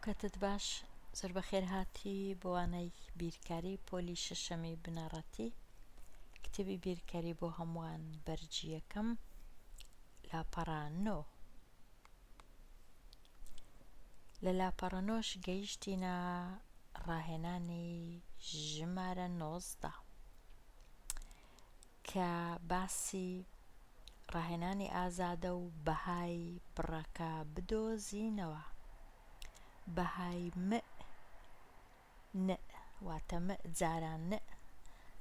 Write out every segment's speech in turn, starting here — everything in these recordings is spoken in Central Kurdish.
کاتت باش زۆر بەخێر هاتی بۆ وانەی بیرکاری پۆلی شەشەمی بنەڕەتی کتێبی بیرکاری بۆ هەمووان بەرگی یەکەم لاپەڕە نۆ لە لاپەڕە نۆش گەیشتینە ڕاهێنانی ژمارە 19 کە باسی ڕاهێنانی ئازادە و بەهای بڕەکە بدۆزینەوە. بەهای مئ نئ واتە مئ جاران نئ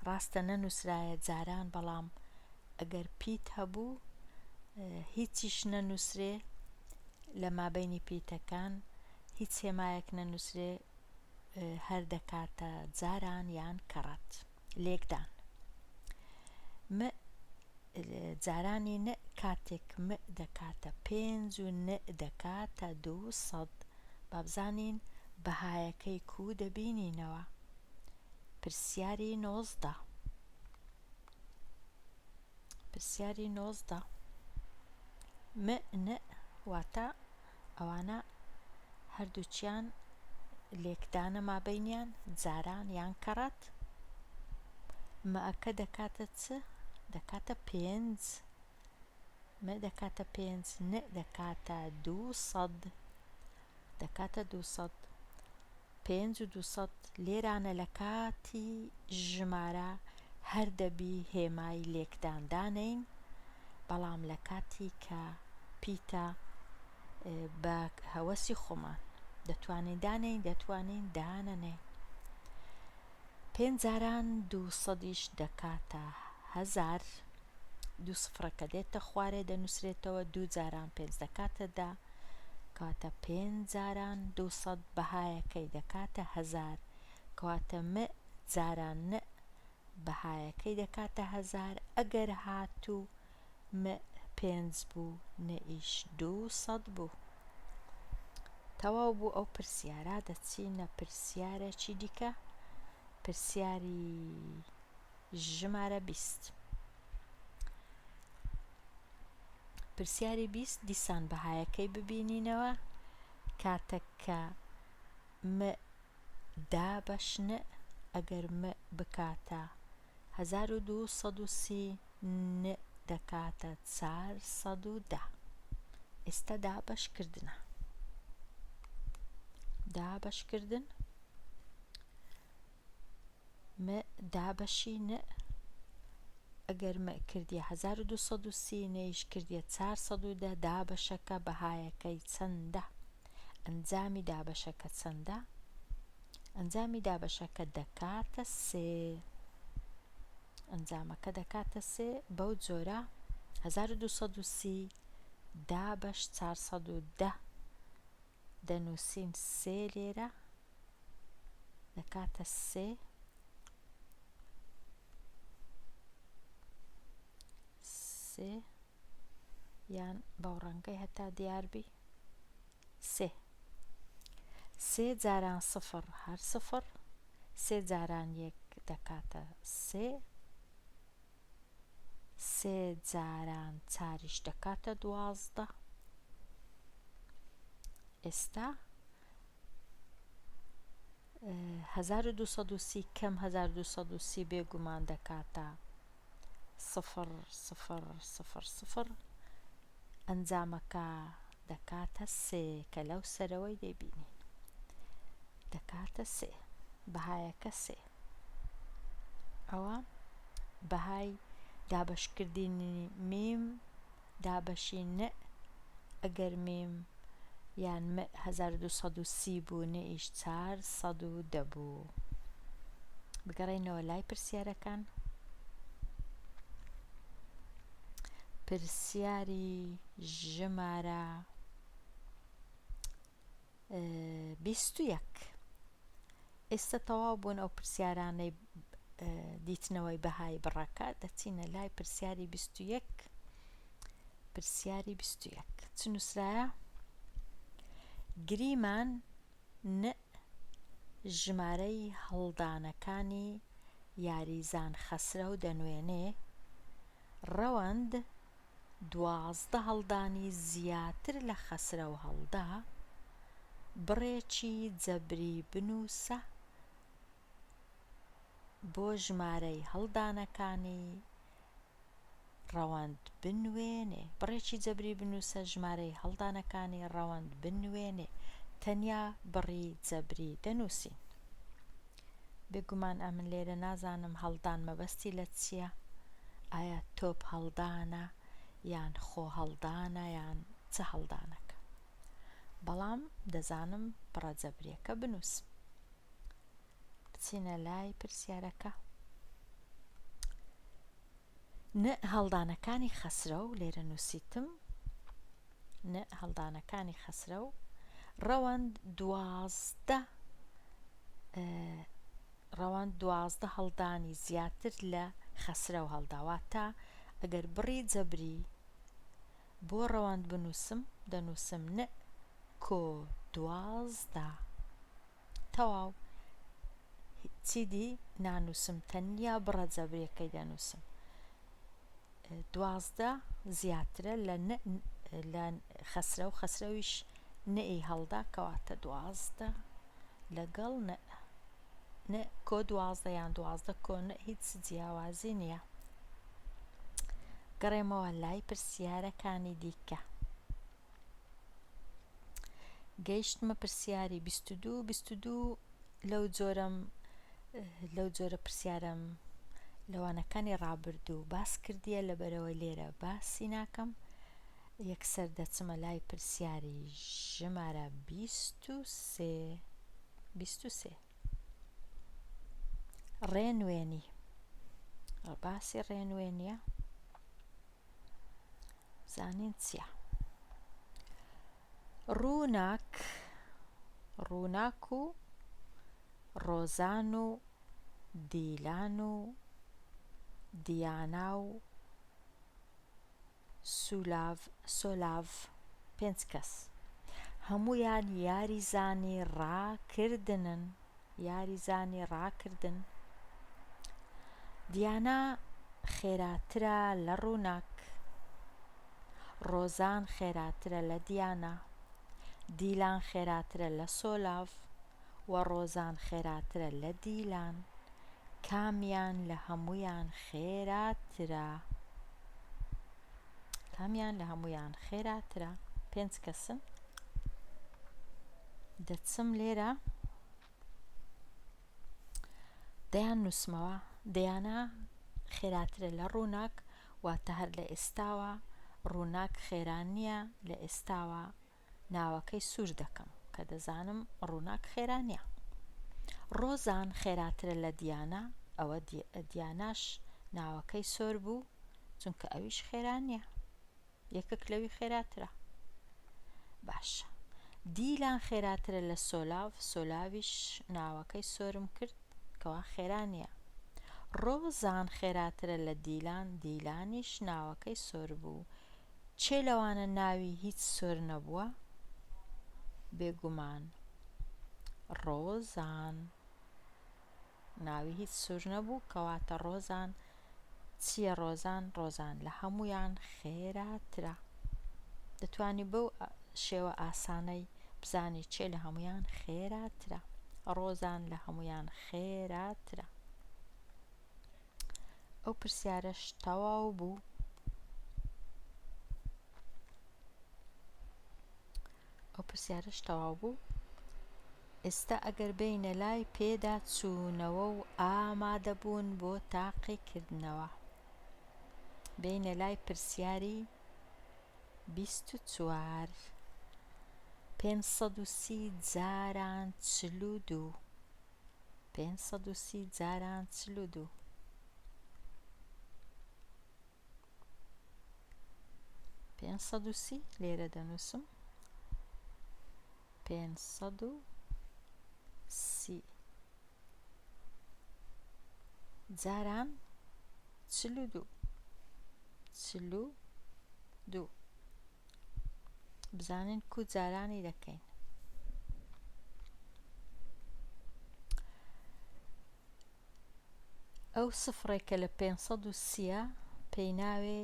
ڕاستە نەنووسرایە جاران بەڵام ئەگەر پیت هەبوو هیچیش نەنووسرێ لە مابەینی پیتەکان هیچ هێمایەک نەنووسرێ هەر دەکاتە جاران یان کەڕەت. لێکدان. م جارانی ن کاتێک م دەکاتە پێنج و ن دەکاتە 200 با بزانین بەهایەکەی کوو دەبینینەوە. پرسیاری 19. پرسیاری 19. م ن واتە ئەوانە هەردووکیان لێکدانە مابەینیان جاران یان کەڕەت مەکە دەکاتە چ دەکاتە پێنج م دەکاتە پێنج ن دەکاتە 200 دەکاتە 200 پێنج و 200 لێرانە لە کاتی ژمارە هەر دەبی هێمای لێکدان دانێین بەڵام لە کاتی کە پیتە بە هەوەسی خۆمان دەتوانین دانێین دەتوانین دانەنێین پێنج جاران دوو سەدیش دەکاتە هەزار دوو سفرەکە دێتە خوارێ دەنووسرێتەوە دوو جاران پێنج دەکاتە دە کەواتە پێنج جاران دوو سەد بەهایەکەی دەکاتە هەزار کەواتە م جاران ن بەهایەکەی دەکاتە هەزار ئەگەر هاتوو م پێنج بوو ن یش 200 بوو. تەواو بوو ئەو پرسیارە دەچینە پرسیارێکی دیکە پرسیاری ژمارە 20. پرسیاری 20 دیسان بەهایەکەی ببینینەوە کاتەک کە م دابەش ن ئەگەر م بکاتە 1230 ن دەکاتە 410 ئێستا دابەش کردنە دابەش کردن م دابەشی ن ئەگەر م کردیە 1230 نەیش کردیە 410 دابەشەکە بەهایەکەی چەندە ئەنجامی دابەشەکە چەندە؟ ئەنجامی دابەشەکە دەکاتە سێ. ئەنجامەکە دەکاتە سێ بەو جۆرە 1230 دابەش 410 دەنووسین سێ لێرە دەکاتە سێ سێ یان بەو ڕەنگەی هەتا دیار بی سێ سێ جاران سفر هەر سفر سێ جاران یەک دەکاتە سێ سێ جاران چاریش دەکاتە دوازدە ئێستا 1230 کەم 1230 بێگومان دەکاتە سفر سفر سفر سفر ئەنجامەکە دەکاتە سێ کە لەو سەرەوەی دەیبینین دەکاتە سێ بەهایەکە سێ ئەوە بەهای دابەشکردنی میم دابەشی ن ئەگەر میم یان م 1230 بوو نئیش 410 بوو بگەڕێینەوە لای پرسیارەکان پرسیاری ژمارە 21 ئێستا تەواو بوون ئەو پرسیارانەی دیتنەوەی بەهای بڕەکە دەچینە لای پرسیاری 21 پرسیاری 21 چ نووسرایە گریمان ن ژمارەی هەڵدانەکانی یاریزان خەسرەو دەنوێنێ، ڕەوەند 12 هەڵدانی زیاتر لە خەسرەو هەڵدا. بڕێکی جەبری بنووسە بۆ ژمارەی هەڵدانەکانی ڕەوەند بنوێنێ. بڕێکی جەبری بنووسە ژمارەی هەڵدانەکانی ڕەوەند بنوێنێ. تەنیا بڕی جەبری دەنووسین. بێگومان ئەمن لێرە نازانم هەڵدان مەبەستی لە چییە؟ ئایا تۆپ هەڵدانە یان خۆ هەڵدانە یان چ هەڵدانەکە؟ بەڵام دەزانم بڕە جەبریەکە بنووسم. بچینە لای پرسیارەکە. ن هەڵدانەکانی خەسرەو لێرە نووسیتم ن هەڵدانەکانی خەسرەو ڕەوەند 12 ڕەوەند 12 هەڵدانی زیاتر لە خەسرەو هەڵدا واتە ئەگەر بڕی جەبری بۆ ڕەوەند بنووسم دەنووسم ن کۆ 12 تەواو چیدی نانووسم تەنیا بڕە جەبرەکەی دەنووسم 12 زیاترە لە لە خەسرەو خەسرەویش نئی هەڵدا کەواتە 12 لەگەڵ ن ن کۆ 12 یان 12 کۆ ن هیچ جیاوازی نییە گەڕێمەوە لای پرسیارەکانی دیکە گەیشتمە پرسیاری 22 22 لەو جۆرەم لەو جۆرە پرسیارم لەوانەکانی ڕابردوو باس کردیە لەبەرەوە لێرە باسی ناکەم یەکسەر دەچمە لای پرسیاری ژمارە 23 23 ڕێنوێنی باسی ڕێنوێنیە زانین چیە؟ ڕووناک ڕووناک و ڕۆزان و دیلان و دیانا و سولاڤ سۆلاڤ پێنج کەس هەموویان یاریزانی ڕاکردنن یاریزانی ڕاکردن دیانا خێراترە لە ڕووناک ڕۆزان خێراترە لە دیانا دیلان خێراترە لە سۆلاڤ و ڕۆزان خێراترە لە دیلان کامیان لە هەموویان خێراترە کامیان لە هەموویان خێراترە پێنج کەسن دەچم لێرە دەیان نووسمەوە دەیانە خێراترە لە ڕووناک واتە هەر لە ئێستاوە ڕووناک خێرا نییە لە ئێستاوە ناوەکەی سوور دەکەم کە دەزانم ڕووناک خێرا نییە ڕۆزان خێراترە لە دیانا ئەوە دیاناش ناوەکەی سۆر بوو چونکە ئەویش خێرا نییە یەکەک لەوی خێراترە باشە دیلان خێراترە لە سۆلاڤ سۆلاویش ناوەکەی سۆرم کرد کەوا خێرا نییە ڕۆزان خێراترە لە دیلان دیلانیش ناوەکەی سۆر بوو چێ لەوانە ناوی هیچ سۆر نەبووە بێگومان ڕۆزان ناوی هیچ سور نەبوو کەواتە ڕۆزان چییە ڕۆزان ڕۆزان لە هەموویان خێراترە دەتوانی بەو شێوە ئاسانەی بزانی چێ لە هەموویان خێراترە ڕۆزان لە هەموویان خێراترە ئەو پرسیارەش تەواو بوو. ئەو پرسیارەش تەواو بوو ئێستا ئەگەر بێینە لای پێداچوونەوە و ئامادەبوون بۆ تاقیکردنەوە بێینە لای پرسیاری 24 530 جاران 42 530 جاران 42 530 لێرە دەنووسم 530 جاران 42 42 بزانین کو جارانی دەکەین ئەو سفرێک کە لە 530 ە پێی ناوێ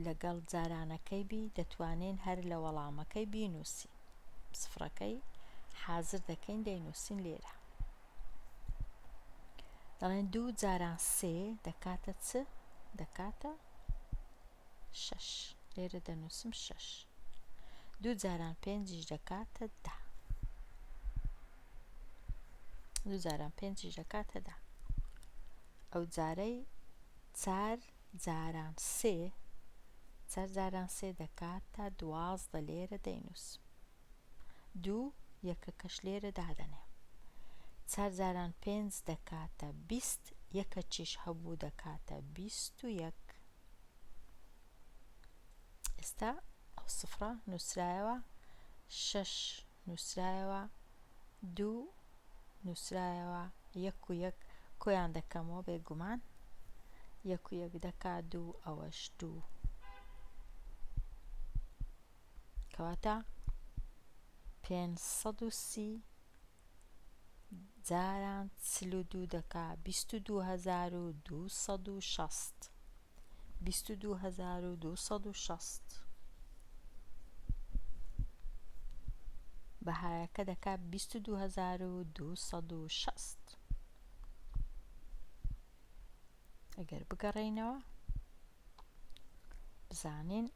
لەگەڵ جارانەکەی بی دەتوانین هەر لە وەڵامەکەی بینووسین سفرەکەی. حازر دەکەین دەینووسین لێرە. دەڵێن دوو جاران سێ دەکاتە چ؟ دەکاتە شەش. لێرە دەنووسم شەش. دوو جاران پێنجیش دەکاتە دە. دوو جاران پێنجیش دەکاتە دە. ئەو جارەی چار جاران سێ چار جاران سێ دەکاتە 12 لێرە دەینووسم. دوو یەکەکەش لێرە دادەنێم. چار جاران پێنج دەکاتە 20 یەکەکیش هەبوو دەکاتە 21. ئێستا ئەو سفرە نووسرایەوە شەش نووسرایەوە دوو نووسرایەوە یەک و یەک کۆیان دەکەمەوە بێگومان یەک و یەک دەکا دوو ئەوەش دوو کەواتە 530 جاران 42 دەکا 22260 22260 بەهایەکە دەکا 22260 ئەگەر بگەڕێینەوە بزانین.